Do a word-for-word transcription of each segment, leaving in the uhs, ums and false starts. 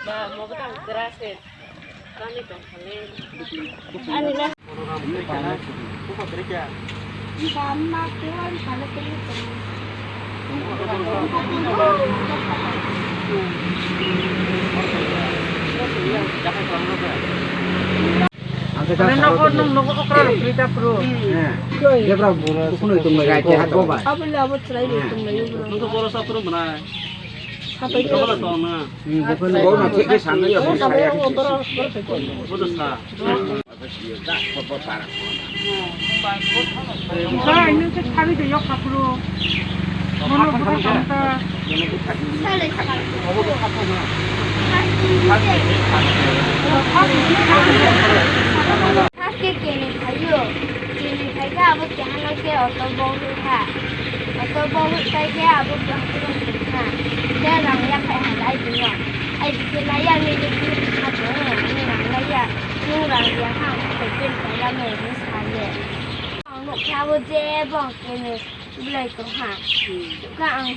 Ang khe ta Mane nogo, nung nogo okra rok twi ta phuru. Eh. Debra boro kuno tong lai ko bai. Abo le abo chwrai rok tong lai bro. Nung to boro sa phuru mwnai. Sapai to. Boro to na. Hmm, boro na thik khe sanai ya. Boro sa. Bai, nung khe thari de yok ka phuru. Mono buka kamta. Haske kene khayo, kene khaikha abo kehano khe auto bogwi kha. Auto bogwi khaikhe abo bwswk wngkha. Khe rang yaphai hai ai dino. Ai dikhe laiya nini khe kha tongo, nini rang laiya. Nung rang ya kha ang khe pen khailamo hinwi sa le. Ang nukkhe abo jebo kene. Belai tongha. Hmm. Kha ang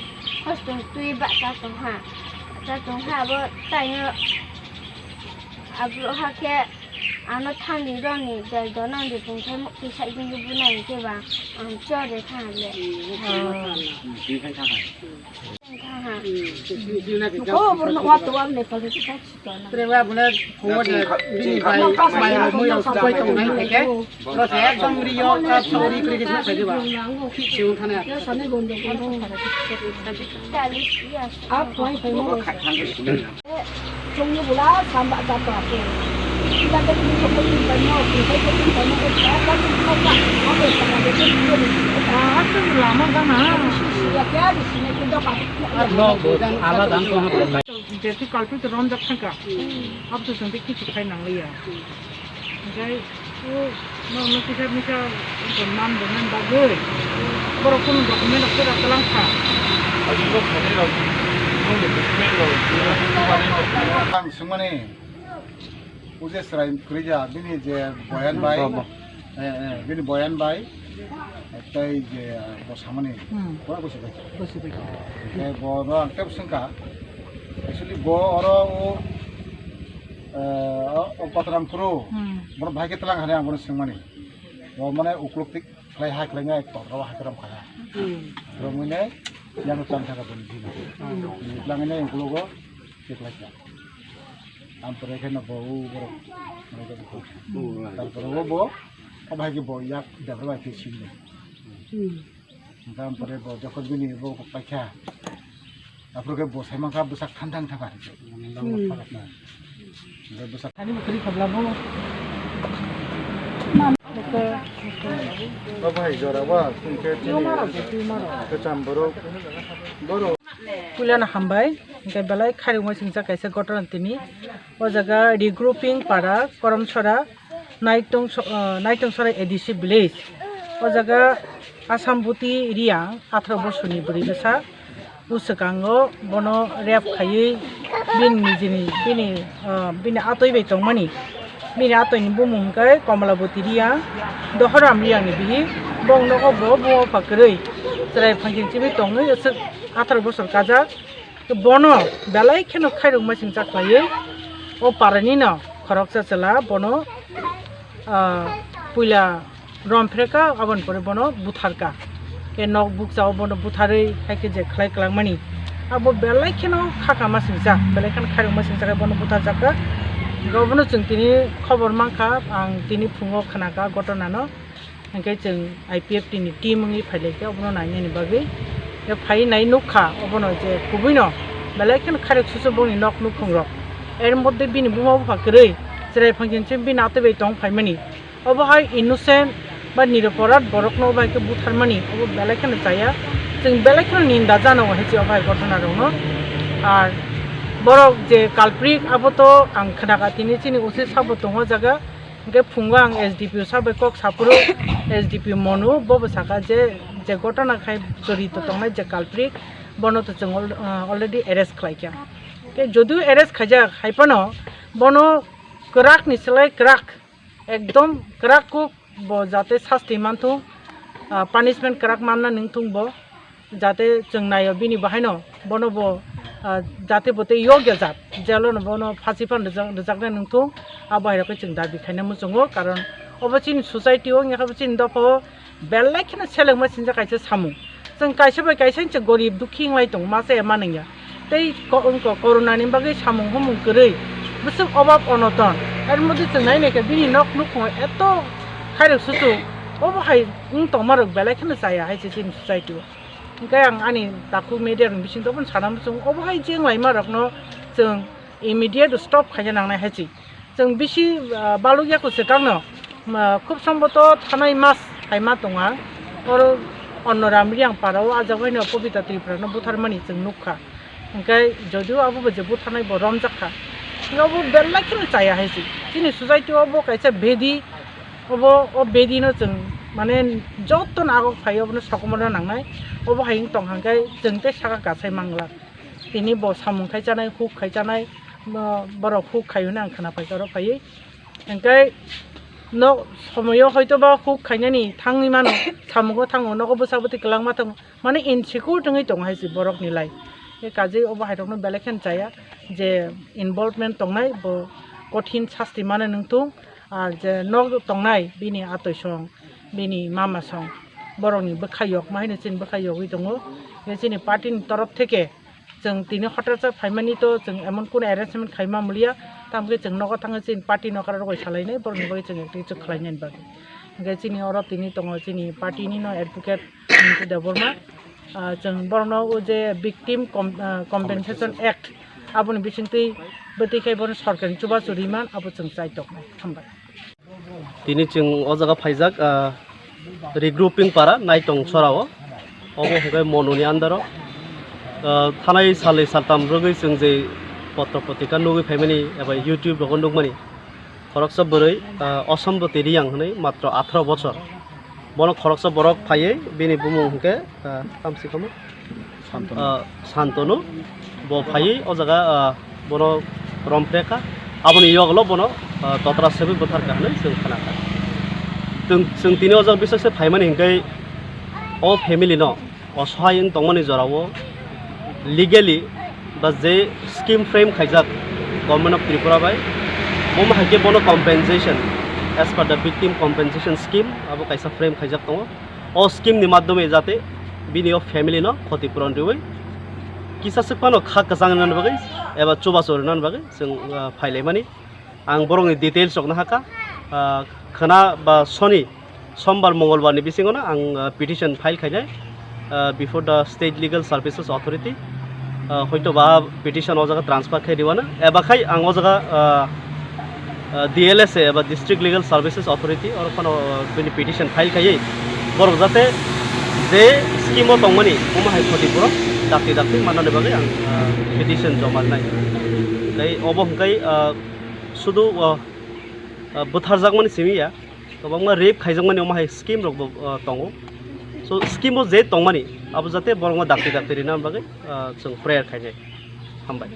hostel twi bacha tongha. Bacha tongha abo taino abro hakhe ano thangni roni bel donang de tongthai mukti saijing bunai khe ba ang chore thang le. Hmm, hostel ma thang na. Hmm, twi khai thang hai. Thang ha. Hmm, twi khai thang hai. Ko borno wa to wa Nepal de. Tere ba bole khungo de bini bai bai mui rok sapai tong nai hwnkhe bro se ekdom rio ka chori kri kri sai diba. Thik se wng thane. Chongni bula samba japa ke. Kita ke ni ko ni bai no, kita ke ni bai no, kita ke ni bai no. Ah, tu lama kan ah. Ya kya di sini kita. Ar no, ala dan ko ha. Jesi kalpit ronjak thangkha. Hmm. Abdo chwng tei kichu khai nangliya. Hmm. Hingkhai o no, no kisa misa man bo man bagwi. Borok kunu document rok pura kwlang kha. Ang swngmani, o je chwrai kwrwi ja, bini je boyan bai. Eh, eh, bini boyan bai, tei je, ah, bo samani, hmm, bo gosi bai. Gosi bai. Tei bo no ang tebo swngkha. Actually, bo oro o, eh, o, o Patram Kuru, hmm, bono bahai khe tlang hwnwi ang bono swngmani. Bo mane ukluk tik khlai ha khlai nai, tor ro ha kram kha. Hmm. Romwi nai, yang tang thaka boni dino. Hmm. Tlang nai uklugo, tik lai kha. Ampore khe no bo u borok. Hmm. Tarpore o bo, o bahai khe bo yak debra bai khe sindi. Hmm. Hingkhe ampore bo jokhon bini bo paikha. Aphuru khe bo sai mankha bwsak thang thang thang kha. Hmm. Hingkhe bwsak. Ani bwkhri khabla bo. O bahai jora ba, hingkhe chini kwcham borok. Borok. Puilano hambai, hingkhe belai khairokma singcha kaisa gotona tini. O jaga regrouping para, Koromsora, Naitong so-, ah, Naitongsorai A D C village. O jaga Assam Buti Riya, atharo bosorni bwrwi bwsa. O swkango bono rape khaiwi bini nijini, bini, ah, bini atoi bai tongmani. Bini atoini bumung hwnkhe Komolaboti Riya, Dohoram Riyani bihik. Bongno o bo buma bupha kwrwi chwrai phankhe chibwi tongwi aswk atharo bosor kajak. Bono belai kheno khairokma singcha khlaiwi o parani no khoroksa chwla bono, ah, puila rom phrekha, aboni pore bono butharkha. Khe nok bukchao bono butharwi hai khe je khlai kwlangmani, abo belai kheno khakama singcha, belai kheno khairokma singcha khe bono butharjakha. Obono chwng tini khobor mankha, ang tini phungo khnakha gotona no. Hingkhe chwng I P F T ni team wngwi phailaikha obono nainani bagwi. Khe phaiwi nai nukha obono je kubuino belai kheno khairok susu bongni nok nukhungrok. Er moddhe bini buma bupha kwrwi chwrai phankhe bini atwi bai tong phaimani. Obo hai innocent ba niraporad borokno obo hai khe butharmani obo belai kheno chaya. Chwng belai kheno ninda jano hai se obo hai gotona rokno. Ar borok je culprit abo to ang khnakha tini chini usi sabo tongo jaga. Hingke phungo ang S D P o sabai kok saphuru, S D P Monu bobo saka je, je gotona khai jorito tongnai je culprit, bono to chwng al-, ah, already arrest khlaikha. Ke jodio arrest khaijak hai phano bono kwrak ni slai kwrak, ekdom kwrak kuk bo jate sasti manthung, ah, punishment kwrak manna nungthung bo. Jate chwng naio bini bahaino, bono bo ah, jate bo tei yokya jat, jelo no bono phasi phan rijak-, rijaknai nungthung, abo hai rokhe chwng dabi khaina muchungo, karon obo chini society o, wngya khe bo chini dopha o belai kheno selengma sinjak kaisa samung. Chwng kaisa bai kaisa se gorib dukhi wnglai tongo, ma chaya ma nangya. Tei ko-, wngkha corona ni bagwi samung humung kwrwi, bwswk obab onoton. Er modhe chwng nai naikha bini nok nukhungo eto khairok susu, obo hai wng tongma rok belai kheno chaya hai se chini society o. Hingke ang ani takhuk media rok bising tobon sana muchung, obo hai jeng laima rokno chwng immediate stop khaina nangnai hai se. Chwng bisi, ah, balukya kwchwkangno, ma, khub somboto thanai mas hai ma tonga. Oro onno Ramriyang para o ajagwi no Pobita Tripura no butharmani chwng nukha. Hingke jodio abo bo je butharnai bo romjak kha. Hingke obo belai kheno chaya hai se. Chini society o bo kaisa bedi, obo o bedi no chwng mane joto no agok phai obo no sokomorna nangnai. Obo hai wng tong hingke chwng tei saka kasai mangla. Tini bo samung khai chanai, huk khai chanai, bo-, borok huk khai hwnwi ang khna paikha oro phaiwi. Hingke no somoyo hoito ba huk khainani thangwi mano, samungo thango, nogo bwsa bwtwi kwlangma thango, mane insecure wngwi tongo hai se borokni life. Khe kajei obo hai rokno belai kheno chaya je involvement tongnai bo kothin sasti mano nungthung, ar je nok tongnai bini atoi song, bini mama song, borokni bwkha yok ma haino chini bwkha yogwi tongo. Khe chini party ni torof theke chwng tini hotel sa phaimani to chwng emon kun arrangement khaima mulia, tamkhe chwng nogo thangwi chini party no kara rogwi salainai, borokni bagwi chwng acting chwng khlainani bagwi. Hingke chini oro tini tongo chini party ni no advocate Mintu Debbarma. Ah, chwng borokno o je Victim Com-, ah, Compensation Act aboni bisingtwi bwtwi khai bono sorkarni chubachu riman abo chwng chai toknai. Hambai. Tini chwng o jaga phaijak, ah, regrouping para Naitong Chorao, obo hwnkhe Monuni under o. Ah, thanai salni saltam rwgwi chwng je potro potrika nugwi phaimani eba YouTube rogo nukmani, khoroksa bwrwi, ah, Osomboti Riyang hwnwi matro atharo bochor. Bono khoroksa borok phaiwi bini bumung hwnkhe, ah, tamsi kamo? Santonu. Ah, Santonu. Bo phaiwi o jaga, ah, bono romphre kha. Aboni yoglo bono, ah, totra sebwi bwthar kha hwnwi chwng khna kha. Chwng, chwng tini o jaga bisakse phaimani hwnkhe o family no osohai wng tongmani jorao legally ba je scheme frame khaijak Government of Tripura bai, bomo hai khe bono compensation as per the Victim Compensation Scheme abo kaisa frame khaijak tongo. O scheme ni madhyome jate bini o family no khoti puron riwi kisa swk phano kha kwchang rwnani bagwi eba chubachu rwnani bagwi chwng, ah, phailaimani. Ang borokni details rok no hakha, ah, khwna ba soni, sombar, mongolbar ni bisingo no ang, ah, petition file khainai, ah, before the State Legal Services Authority. Ah, hoito ba petition o jaga transfer khai riwano, eba khai ang o jaga, ah, ah, D L S A eba District Legal Services Authority oro phano, ah, bini petition file khaiwi borok jate je scheme o tongmani omo hai khoti borok dakti dakti mannani bagwi ang, ah, petition joma rinai. Tei obo hwnkhe, ah, sudu, ah, ah, bwtharjakmani simi ya, kwbangma rape khaijakmani omo hai scheme rokbo, ah, tongo. So scheme o je tongmani abo jate borokno dakti dakti rina bagwi, ah, chwng prayer khainai. Hambai.